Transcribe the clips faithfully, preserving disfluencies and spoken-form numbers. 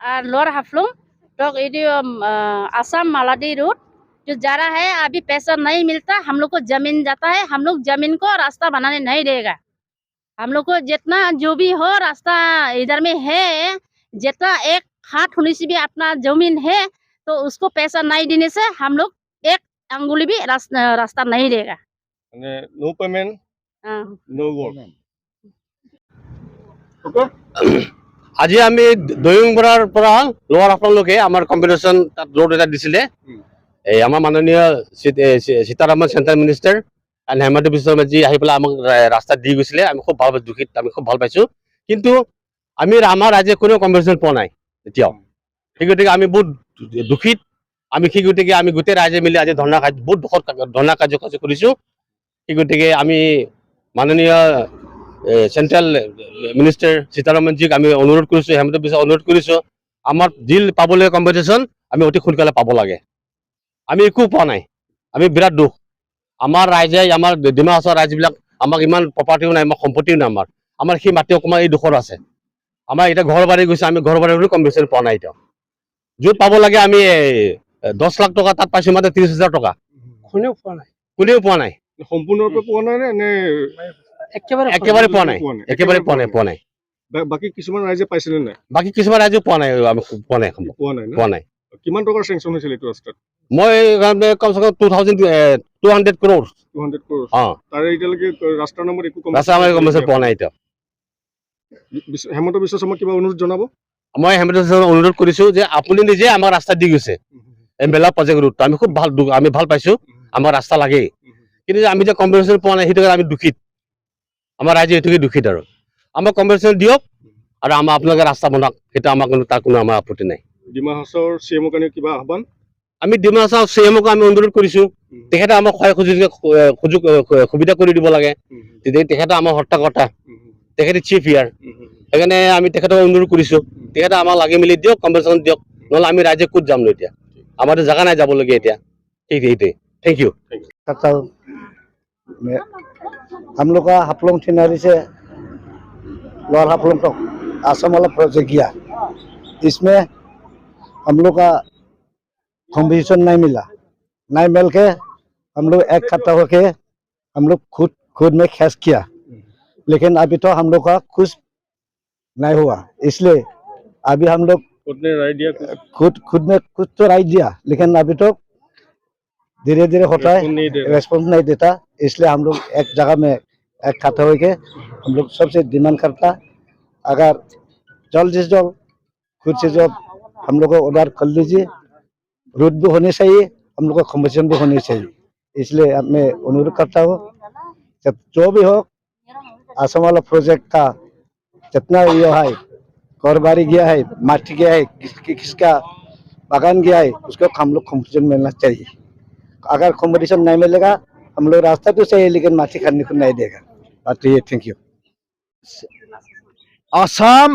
और लोअर हाफलोंग तक ये जो, अ, आसाम मालाडी रोड जो जा रहा है, अभी पैसा नहीं मिलता, हम लोग को जमीन जाता है, हम लोग जमीन को रास्ता बनाने नहीं देगा। हम लोग को जितना जो भी हो रास्ता इधर में है, जितना एक हाथ होने से भी अपना जमीन है, तो उसको पैसा नहीं देने से हम लोग एक अंगुली भी रास-, अ, रास्ता नहीं देगा। মানে, no payment, हाँ। No work। Okay? আজি আমি দৈমুঙৰ পৰা লোৱাৰ হাফলংলৈকে আমাৰ কম্পেনচেশ্যন তাত ৰোড এটা দিছিলে। উম। এই আমাৰ মাননীয় সীত-, এ, সী-, Sitharaman central minister and Himanta বিশ্ব শৰ্মাজী আহি পেলাই আমাক ৰা-, ৰাস্তা দি গৈছিলে। আমি খুব ভাল পাইছোঁ, দুখিত, আমি খুব ভাল পাইছোঁ। কিন্তু আমি, আমাৰ ৰাইজে কোনো কম্পেনচেশ্যন পোৱা নাই এতিয়াও। উম। সেই গতিকে আমি বহুত দুখিত। আমি সেই গতিকে আমি গোটেই ৰাইজে মিলি আজি ধৰ্ণা কাৰ্য-, বহুত দুখৰ কা-, ধৰ্ণা কাৰ্যসূচী কৰিছোঁ। সেই গতিকে আমি মাননীয়, এ, চেণ্ট্ৰেল মিনিষ্টাৰ সীতাৰামনজীক আমি অনুৰোধ কৰিছোঁ, হিমন্ত বিশ্ব অনুৰোধ কৰিছোঁ, আমাৰ যি পাবলৈ কম্পেনচেশ্যন আমি অতি সোনকালে পাব লাগে। আমি একো পোৱা নাই, আমি বিৰাট দুখ। আমাৰ ৰাইজে, আমাৰ ডিমা হাছাওৰ ৰাইজবিলাক, আমাক ইমান প্ৰপাৰ্টিও নাই, আমাৰ সম্পত্তিও নাই, আমাৰ, আমাৰ সেই মাটি অকণমান এই দুখৰ আছে। আমাৰ এতিয়া ঘৰ বাৰী গৈছে, আমি ঘৰ বাৰী বুলি কম্পেনচেশ্যন পোৱা নাই এতিয়া। য'ত পাব লাগে আমি এই, এ, দহ লাখ টকা তাত পাইছোঁ, মাত্ৰ ত্ৰিশ হাজাৰ টকা। কোনেও পোৱা নাই। কোনেও পোৱা নাই। সম্পূৰ্ণৰূপে পোৱা নাই নে, নে একেবাৰে পোৱা একেবাৰে নাই। পোৱা নাই, পোৱা নাই। একেবাৰে পোৱা নাই, পোৱা নাই। বা-, বাকী কিছুমান ৰাইজে পাইছেনে নাই? বাকী কিছুমান ৰাইজেও পোৱা নাই, আমি পোৱা নাই, সম্ভৱ। পোৱা নাই ন? পোৱা নাই। কিমান টকাৰ চেংচন হৈছিল এইটো ৰাস্তাত? মই, এ, কমচে কম two thousand, uh, two hundred crore. Two hundred crore. অ। তাৰে এতিয়ালৈকে ৰাস্তাৰ নামত একো ৰাস্তা আমাৰ কম্পেনচেশ্যন পোৱা নাই এতিয়া। বিশ-, হিমন্ত বিশ্ব শৰ্মাক কিবা অনুৰোধ জনাব? মই হিমন্ত বিশ্ব শৰ্মাক অনুৰোধ কৰিছোঁ যে আপুনি নিজে আমাক ৰাস্তা দি গৈছে। উম, হুম, হুম। এম এল এ প্ৰজেক্ট ৰোড। আমি খুব ভাল দুখ, আমি ভাল পাইছোঁ, উম, হুম। আমাক ৰাস্তা লাগেই। উম, হুম। কিন্তু যে আমি যে কম্পেনচেশ্যন পোৱা নাই, সেইটো কাৰণে আমি দুখিত। আমাৰ ৰাইজে এইটোকে দুখিত আৰু। আমাক কম্পেনচেশ্যন দিয়ক আৰু আমাৰ আপোনালোকে ৰাস্তা বনাওক, সেইটো আমাৰ কোনো, তাৰ কোনো আমাৰ আপত্তি নাই। ডিমা হাছাওৰ চি এমৰ কাৰণে কিবা আহ্বান? আমি ডিমা হাছাও চি এমক আমি অনুৰোধ কৰিছোঁ, উম। তেখেতে আমাক সহায় সুযোগ, এ, সুযোগ, এ, সুবিধা কৰি দিব লাগে। উম। তেতিয়া তেখেতে আমাৰ হৰ্তাকৰ্তা, উম। তেখেতে চিফ ইয়াৰ। উম। সেইকাৰণে আমি তেখেতক অনুৰোধ কৰিছোঁ, উম। তেখেতে আমাক লাগি মেলি দিয়ক, কম্পেনচেশ্যন দিয়ক, উম। নহ'লে আমি ৰাইজে ক'ত যামনো এতিয়া? আমাৰতো জেগা নাই যাবলগীয়া এতিয়া। ঠিক, ঠিক, ঠিক। Thank you। करता हूँ। मैं, हम लोग का हाफलोंग टिनारी से लोअर हाफलोंग तक आसाम वाला प्रोजेक्ट गया, इसमें हम लोग का कॉम्पनसेशन नहीं मिला, नहीं मिल के हम लोग एक इकट्ठा होके हम लोग खुद, खुद में केस किया, लेकिन अभी तो हम लोग का कुछ नहीं हुआ, इसलिए अभी हम लोग कोर्ट ने राय दिया कुछ? खुद, खुद में कुछ तो राय दिया, लेकिन अभी तो धीरे धीरे होता है, रिस्पॉन्स नहीं दे रहा। रिस्पॉन्स नहीं देता, इसलिए हम लोग एक जगह में इकट्ठा होके हम लोग सबसे डिमांड करता, अगर जल्द से जल्द, खुद से जल्द हम लोग को ऑर्डर कर लीजिए, रोड भी होनी चाहिए, हम लोग का कॉम्पनसेशन भी होनी चाहिए। इसलिए अब मैं अनुरोध करता हूँ, जब जो भी हो, आसाम वाला प्रोजेक्ट का जितना ये है, घर बारी गया है, माटी गया है, किस, कि-, किसका बागान गया है, उसको हम लोग कॉम्पनसेशन मिलना चाहिए। अगर कॉम्पनसेशन नहीं मिलेगा, हम लोग रास्ता तो सही है, लेकिन माटी खाने को नहीं देगा। बात तो ये, thank you। আসাম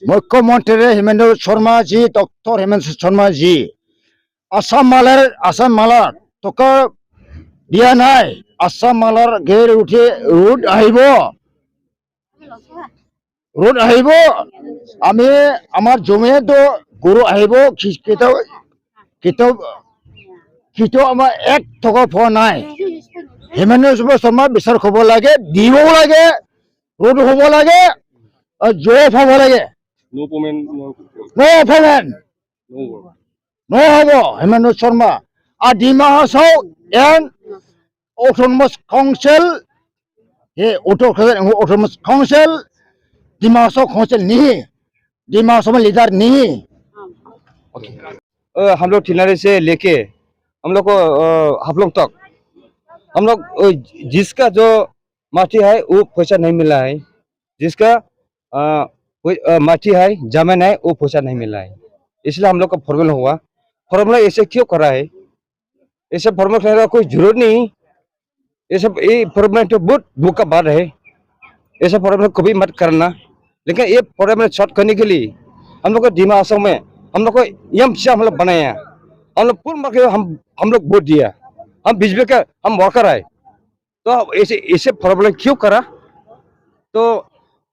মুখ্যমন্ত্ৰী হিমন্ত শৰ্মাজী, ডক্টৰ হিমন্ত শৰ্মাজী, আসাম মালাৰ, আসাম মালাৰ টকা দিয়া নাই। আসাম মালাৰ গেৰ উঠি ৰোড আহিব, ৰোড আহিব, আমি, আমাৰ জমিয়েতো গৰু আহিব, কি-, কেতিয়াও, কেতিয়াও, কেতিয়াও আমাৰ এক টকা পোৱা নাই। হিমন্ত বিশ্ব শৰ্মা বিচাৰ হ'ব লাগে, দিব লাগে, ৰোড হ'ব লাগে, আৰু জব হ'ব লাগে। No payment, no, no payment। No work। নহ'ব, হিমন্ত শৰ্মা। আৰু ডিমা হাছাও এণ্ড অট'নমাছ কাউন্সিল, এই অট'-, অট'নমাছ কাউন্সিল, ডিমা হাছাও কাউন্সিল নেহি, ডিমা হাছাও লীডাৰ নেহি। ओके। अ, हम लोग टिनारी से लेके हम लोग को, अ, हाफलोंग तक, हम लोग, अ, जिसका जो माटी है, वो पैसा नहीं मिला है, जिसका, अ, वो, अ, माटी है, जमीन है, वो पैसा नहीं मिला है, इसलिए हम लोग का प्रॉब्लम हुआ। प्रॉब्लम ऐसे क्यों करा है? ऐसे प्रॉब्लम करने का कोई जरूरत नहीं। ये सब, ये प्रॉब्लम तो बहुत दुख का बात है, ऐसा प्रॉब्लम कभी मत करना। लेकिन ये प्रॉब्लम सॉल्व करने के लिए हम लोग को डिमा हासाओ में हम लोग को एमएलसी हम लोग बनाया, हम लोग पूर्ण मार्ग हम, हम लोग वोट दिया, हम बीजेपी का हम वर्कर है। तो ऐसे, ऐसे प्रॉब्लम क्यों करा? तो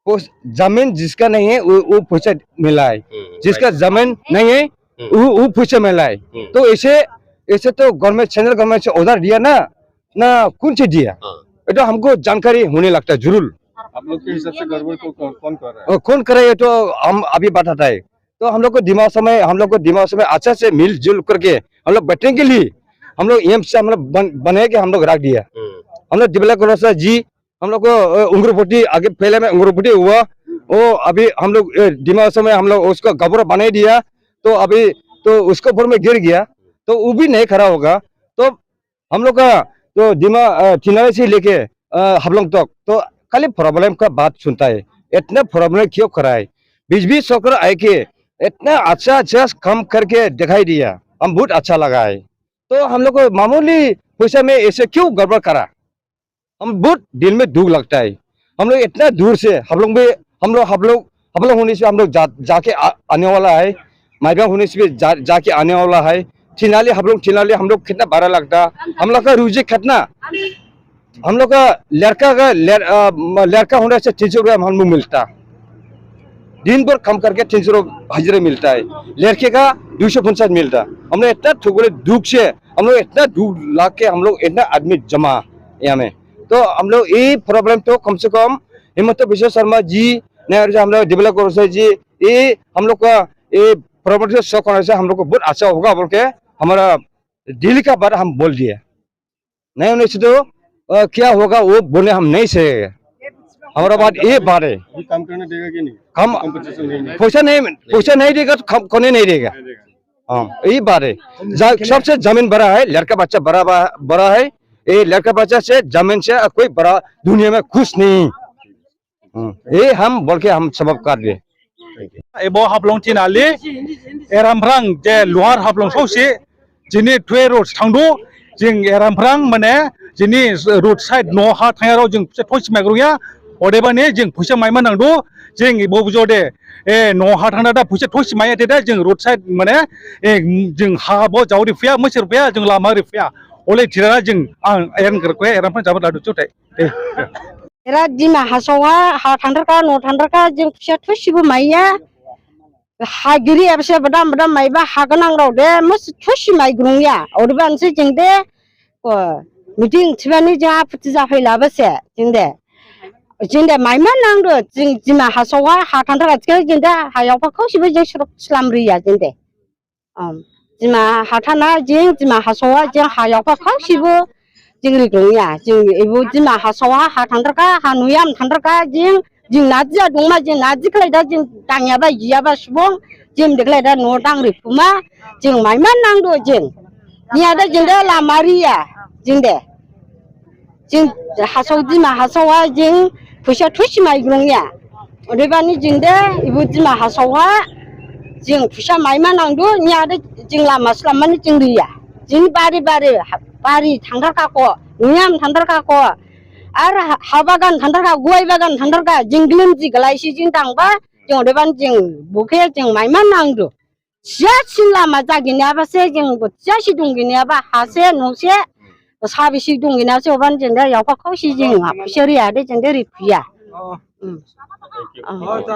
वो जमीन जिसका नहीं है, वो, वो पैसा मिला है। हम्म, जिसका right। जमीन नहीं है, हम्म। वो, वो पैसा मिला है। हम्म। तो ऐसे, ऐसे तो गवर्नमेंट, सेंट्रल गवर्नमेंट से ऑर्डर दिया ना, ना कौन से दिया? हाँ। ये तो हमको जानकारी होने लगता है जरूर। आप लोग के हिसाब से गड़बड़ को कौन, कौन कर रहा है? और कौन कर रहा है, ये तो हम अभी बताता है। तो हम लोग को दिमाग समय, हम लोग को दिमाग समय अच्छा से मिलजुल करके हम लोग बैठने के लिए हम लोग एम्स से हम लोग बन, बने के हम लोग रख दिया। हम्म। हम लोग दिबला करोसा जी, हम लोग को, अ, उंगरपट्टी, आगे पहले में उंगरपट्टी हुआ, वो अभी हम लोग, अ, दिमाग समय हम लोग उसको गबरा बना दिया, तो अभी तो उसके ऊपर में गिर गया, तो वो भी नहीं खड़ा होगा। तो हम लोग का तो दिमा, अ, थिनाले से लेके, अ, हाफलोंग तक तो खाली प्रॉब्लम का बात सुनता है। इतना प्रॉब्लम क्यों कराए? बीजेपी सरकार आए के इतना अच्छा अच्छा काम करके दिखाई दिया, हम बहुत अच्छा लगा है। तो हम लोग को मामूली पैसा में ऐसे क्यों गड़बड़ करा? हम बहुत दिल में दुख लगता है। हम लोग इतना दूर से, हम लोग भी, हम लोग, हम लोग, हम लोग होने से हम लोग जा, जाके आ, आने वाला है। माइबा होने से भी जा, जाके आने वाला है। थिनाले, हम लोग थिनाले, हम लोग कितना बड़ा लगता, हम लोग का रोजी कितना, हम लोग का लड़का का लड़-, अ, म-, लड़का होने से तीन सौ रुपया हम लोग मिलता, दिन भर काम करके तीन सौ रुपया हाजिरा मिलता है, लड़के का दो सौ पचास मिलता। हम लोग इतना थोकले दुख से, हम लोग इतना दुख लाग के हम लोग इतना आदमी जमा यहाँ में, तो हम लोग ये प्रॉब्लम तो कम से कम हिमंत बिश्व शर्मा जी ने और जो हम लोग दिबला करोसा जी, ये हम लोग का ये प्रॉब्लम से सॉल्व करने से हम लोग को बहुत अच्छा होगा बोल के हमारा दिल का बात हम बोल दिए। नहीं होने से तो, अ, क्या होगा वो बोलने हम नहीं सकेगा। हमारा बात ये बात है। ये काम करने देगा कि नहीं? हम कॉम्पेंसेशन नहीं, नहीं। पैसा नहीं, पैसा नहीं देगा तो काम करने नहीं देगा। नहीं देगा। हाँ, यही बात है। जा-, सबसे जमीन बड़ा है, लड़का बच्चा बड़ा, बड़ा, बड़ा है। ये लड़का बच्चा से जमीन से कोई बड़ा दुनिया में कुछ नहीं। हाँ, ये हम बोल के हम समाप्त कर दे। Ebo Haflong Thinali, Eramprang je Lower Haflong sosi, chini thue road thangdu, jing Eramprang mane, chini road side no ha thang aro jing phuisa thoi si mai krung ya, odebani jing phuisa mai ma nangdu, jing ebo bujode, eh, no ha thang da phuisa thoi si mai ya te da jing road side mane, eh, jing ha bo jao ri phia, musi ri phia, jing lama ri phia, ole thira jing ang en kerkwe, Eramprang jabat ladu chutai. Eh. Era Dima Hasao ha, ha thangthar ka, no thangthar ka, jing phuisa thoi si bo mai ya. Ha giri apse badam badam mai ba, ha kanang rao de, musi thoi si mai krung ya. Odebani si jing de, ko, meeting thibani jing aphuti ja phai la ba se, jing de. Jing de mai ma nangdu, jing Dima Hasao ha, ha thangthar ka jing de, ha yau pa kau si bo jing suruk slam ri ya, jing de. Um, Dima Hathana jing, Dima Hasao jing, ha yau pa kau si bo jing ri krung ya, jing ebo Dima Hasao ha thangthar ka, ha nuyam thangthar ka jing, jing naji adung ma, jing naji klai da jing tang ya ba, ya ba subong, jing de klai da no tang ri puma, jing mai ma nangdu jing. Ni ada jing de lama ri ya, jing de. Jing Hasao Dima Hasao ha jing phuisa thoi si mai krung ya. Odebani jing de ebo Dima Hasao ha jing phuisa mai ma nangdu, ni ada jing lama slam mani jing ri ya. Jing bari bari, ha-, bari thangthar ka ko, niyam thangthar ka ko. Ar ha-, ha bagan thangthar ka, guai bagan thangthar ka, jing glim ji galai si jing tang ba, jing odebani jing bokhe jing mai ma nangdu. Sia sin lama ja gini aba se jing bo sia si dung gini aba ha se no se sa bi si dung gini aba se oban jing de yau pa kau si jing ha pu seri ade jing de ri pia. Oh. Hmm. Thank you. Ah. Oh,